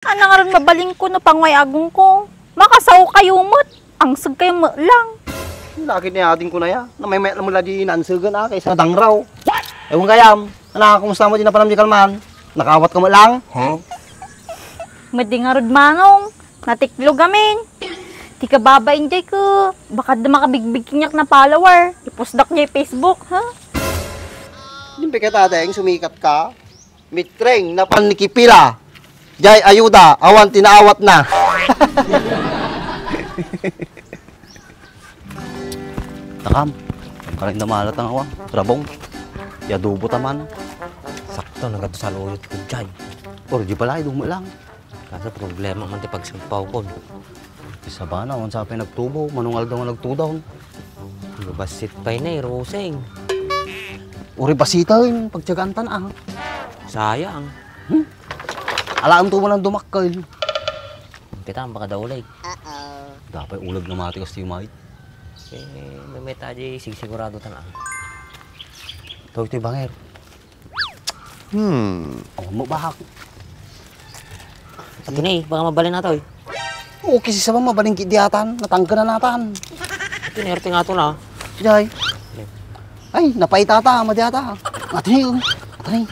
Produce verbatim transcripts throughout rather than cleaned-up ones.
Ania ngarud mabalinko no panguy-agongko? Makasao kayo met. Angseg kayo met lang. Lagi ni adingko na ya. Namaymayat na mo la di nangsegen, ah, kaysa dangraw. Ewan gayam. Ana, kumusta mo di napanam di kalman? Nakaawat ka met lang? Madi ngarud, Manong. Natiklog amin. Ti kababain jay ko. Baka da makabigbig kaniak na follower. Ipusdak jay Facebook, ha? Di ba kita, Deng, sumikat ka? Mitreng, napan ni Kipila. Jay, ayuda, awan ti naawat na. Takam, karin da malat ang awa, rabong. Yadubo taman. Sakto, nagatusaluyot ko, Jay. Or, di pala, idumo lang. Kaso problema man ti pagsagpawkon. Ti sabana, awan sa pay nagtubo, manungal daw nga nagtudaw. Bassit pay na, eh, Roseng. Uri basitaen, pagtiyagaantan, ah. Sayang. Hmm? Alaem to man ang dumakkel. Kita, baka daw uleg. Dapay uleg na mati kas ti umait. Eh, mamita di sigsigurado tan, ah. Tawag ti banger. Hmm. Oh, mabahak. Ati na eh, baka mabalin nato eh. Okay, si Sabang mabalin ki diatan, natangganan natan. Ati na, erte nga to na. Jay. Ay, napay tata, madiata. Ati na yun. Ati na yun.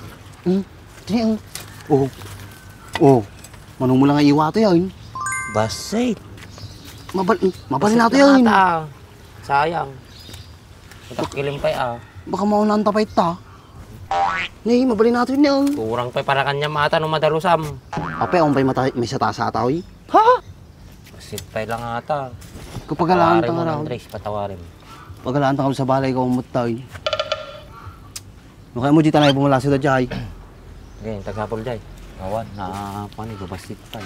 Hmm. Ati na yun. Oh. Oh. Manumula nga iwato yun. Basay. Mabal mabalin nato yun. Sayang. Ito, kilim pay, ah. Baka maunaan ta pay ta. Ni, mabalin nato yun, oh. Kurang pay para kanya mata no madalusam. Apay, awan pay mata, may sata-sata, oy. Ha? Sit pay lang ata. Kapagalaan ta nga raw. Andres, patawarin. Pagalaan ta nga sa balay ko, umot ta, oy. No kaya mo, di tanay pumalaso da, Jay. Okay, tagsapol, Jay. Awan, na, kuwan, ibabasit pay.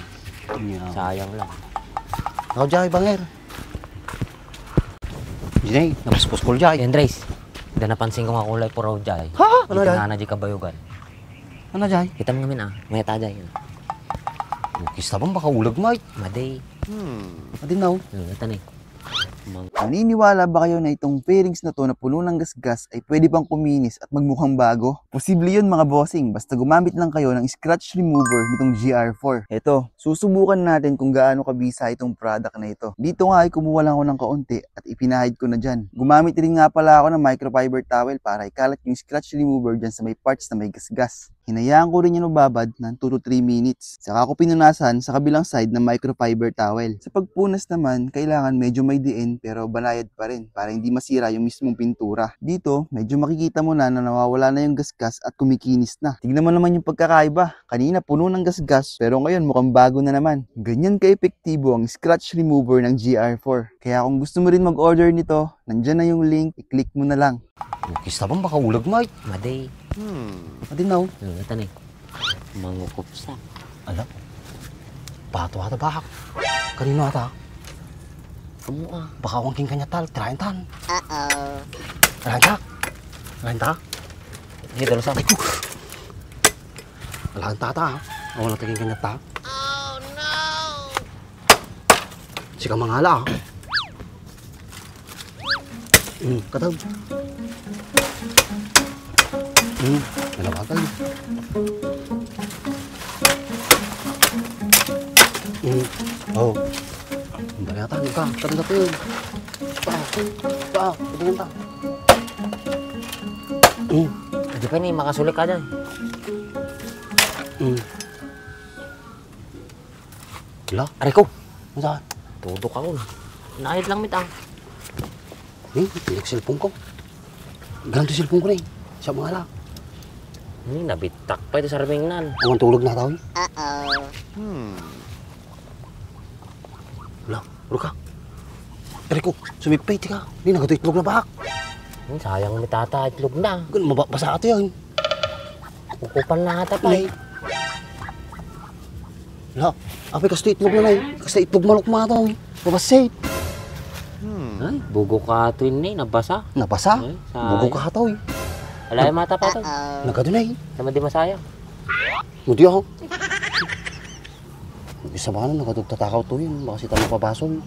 Yeah. Sayang lang. Ako, Jay, banger. Jay, napuspuskol, Jay. Andres, da napansin ko nga kulay puraw, Jay. Ha? Ano, Jay? Itinana di kabayugan. Ano, Jay? Kita mo ngamin, ah. Mayat, Jay. Kista bang baka ulag, Mike? Madi. Hmm. Madi na, oh. Hmm, ito na, eh. Mang- Naniniwala ba kayo na itong fairings na to na puno ng gasgas ay pwede pang kuminis at magmukhang bago? Posible yun, mga bossing, basta gumamit lang kayo ng scratch remover nitong G R four. Eto, susubukan natin kung gaano kabisa itong product na ito. Dito nga ay kumuha lang ako ng kaunti at ipinahid ko na dyan. Gumamit rin nga pala ako ng microfiber towel para ikalat yung scratch remover dyan sa may parts na may gasgas. Hinayaan ko rin yan mababad ng two to three minutes. Saka ko pinunasan sa kabilang side ng microfiber towel. Sa pagpunas naman, kailangan medyo may diin pero banayad pa rin para hindi masira yung mismong pintura. Dito, medyo makikita mo na na nawawala na yung gasgas at kumikinis na. Tignan mo naman yung pagkakaiba. Kanina puno ng gasgas pero ngayon mukhang bago na naman. Ganyan kaepektibo ang scratch remover ng G R four. Kaya kung gusto mo rin mag-order nito, nandyan na yung link, i-click mo na lang. Kista bang baka ulag, Mike? Madi. Hmm. Madi na, oh. Hmm, ito na, eh. Mangukupsa. Ala. Pato ata, bahak. Kanino ata? Kamu, ah. Baka awang king kanya tal, tirayan tan. Uh-oh. Tirayan ta. Tirayan ta. Dito, Lusa. Ay, ku- Alahan ta ata, ah. Awang na king kanya ta. Sika mangala, ah. Mm, katag. Mm, nalawagan. Mm, oh. Ang balatan ka, katag na po yun. Pa, pa, katag na. Mm. Di pa ni, makasulik ka dyan. Mm. Hala? Aray ko! Unsa? Tudok ako. Naayat lang, mit, ah. Eh, pilik cellphone ko. Ganun to cellphone ko na eh. Sa mga ala. Hmm, nabitak pa ito sa ramingnan. Ang tulog na tao eh. Uh-oh. Hmm. Hala, uro ka. Aray ko, sumigpay, tika. Di, nagatuitlog na bahak. Hmm, sayang ni tata, itlog na. Ganun, mabasa ata yan. Kukupan na ata pa eh. Hala, apay kasto itlog na, nay. Kasto itlog manok mga to, eh. Mabasa, eh. Hmm. Ay, bugo ka to, ini, nabasa. Nabasa? Ay, sayang. Bugo ka to, eh. Alay, mata pa to. Nagkado na, eh. Naman di masayang. Hindi ako. Isa ba na, nakatagtatakaw to yun. Baka si tama pabasol.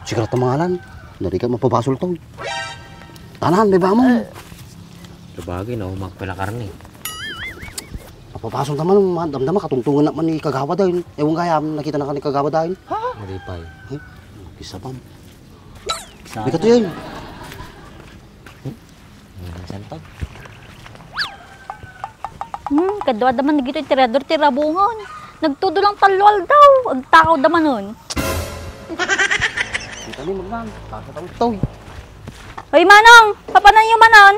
Sigurado mangalan. Narigat mapabasol to. Tanan, may ba mo? Sabagay, nahumak pala karne. Mapasok naman, ma-, damdama, katungtungan naman ni Kagawad ay. Ewan kaya, nakita na ka ni Kagawad ay. Malipay. Ay, kisa pa. Kisa May pa. Katuyan. Hmm, minsan pa. Hmm, kadua da man dagitoy tirador ti rabungan. Nagtudo lang tallo aldaw, agtakaw da manen. Kita ni Magnan, kasa tawid to. Hoy, Manong, papananyo manen?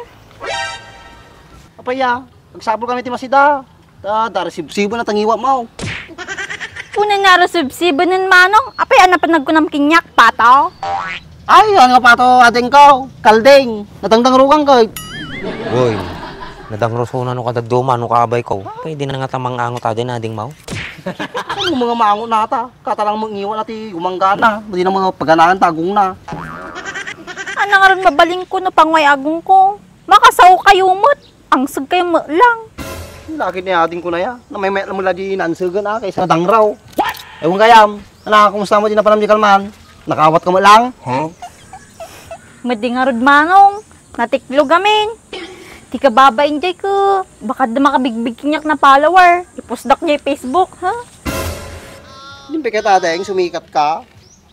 Apay ya, agsapul kami ti masida. Ta, darasibsiben na tangiwa mo. Kuna na rusubsiben nen Manong, apay a napan nagkunam kaniak, pato? Ay, ano nga pato, adingko? Kalding, nadangdangrugan ko. Uy, nadangrusunan no kadadduma, no kaabay ko. Pwede na nga ta mangangot adin, ading mo? Ano mga mangot nata? Katalang mangiwa na ti gumanggana. Di na mga paganaan tagong na. Ano nga ron mabaling ko no pangway agong ko? Makasaw kayo met. Angseg kayo met lang. Lakit ni ading ko na ya. Namaymayat mo la di nansegan, ah, kaysa dangraw. Ewan kayam. Ana, kumusta mo di napanam di kalman? Nakaawat ka met lang? Huh? Madi nga rod Manong. Natiklog amin. Ti kababain jay ko. Baka da makabigbig kaniak na follower. Ipusdak jay Facebook, ha? Di ba kita, Deng, sumikat ka?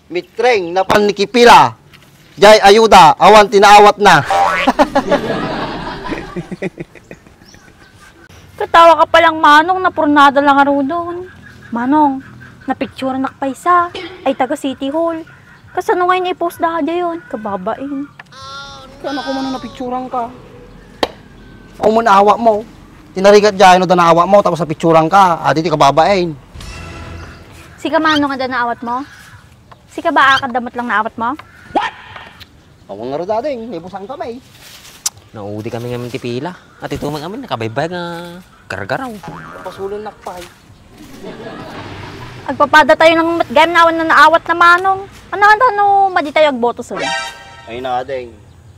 Mitreng, napan ni Kipila. Jay ayuda, awan ti naawatna. Katawa ka pa lang, Manong, napurnada lang arudon. Manong, napicturenak paysa. Ay, taga City Hall. Kasano ngayon i-post da dayon? Kababain. Kano ko man napicturan ka? Awan mo naawat mo. Tinarigat dyan, no, da naawat mo, tapos napicturan ka. Adi ti kababain. Sika, Manong, adda naawat mo? Sika ba, a, kadamot lang naawat mo? Awan nga ro, Dadeng, ibusan kami. Naudi kami ngamin ti pila. At ito man amin, nakabaybay nga gargaraw. Pasulon nakpay. Agpapada tayo ng matgam na awan na naawat na Manong. Ano nga no, madi tayo agbotos, eh? Ay, Nadeng,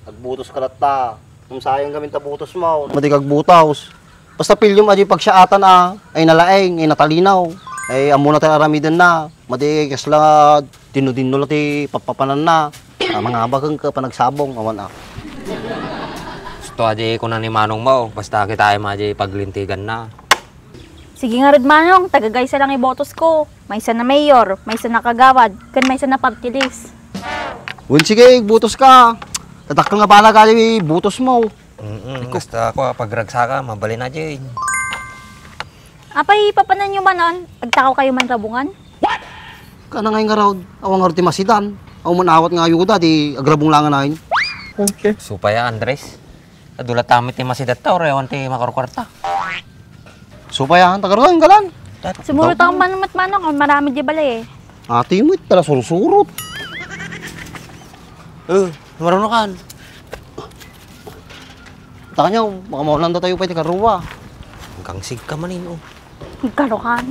agbotos ka latta. Kung sayang gamin ta botos mo, madi kagbotos. Basta pilyo mo, adi pagsiaatan, a, ay nalaeng, ay natalinaw, ay ammona ti aramidenna, madi kasla dinno-dinno la ti pappapananna, a, mangabak kenka panagsabong, awan, a. Gusto adi kuna ni Manong mo, basta kitaem adi paglintiganna. Sige nga rod, Manong, taga-gaysa lang ibotos ko. Maysa na mayor, maysa na kagawad, ken maysa na party list. Wen, sige, igbotos ka. Tadakkel nga balag adi botos mo. Mm, basta ako, a, pagragsaka, mabalin na, Jane. Apay, papananyo manen, agtakaw kayo man rabungan? Kana ngay nga raw, awan nga raw ti masidan. Awan man awat nga ayuda, di agrabung langan ayon. Okay. Supaya, Andres. Adula tamit ti masidatta, urayawan ti makurkuarta. Supaya, tagargan, galan. Sumurot ako man, mat-, Manong, kung marami di balay, eh. Ati mo, tala sursurot. Eh, maruno kan. Tanyo, makamaulan da tayo pa iti karua. Hanggang sigka manin, oh. Kalukan.